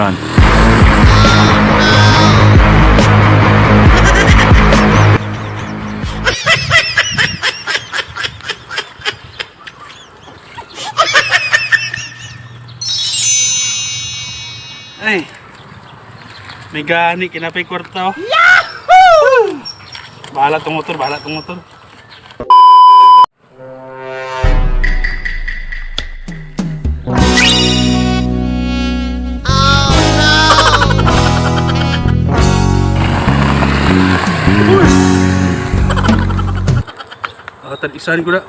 Run. Ay. May gani kinapay kwarta oh. Yahoo! Bahala tong motor, bahala tong motor. Oh no! Isan ko na.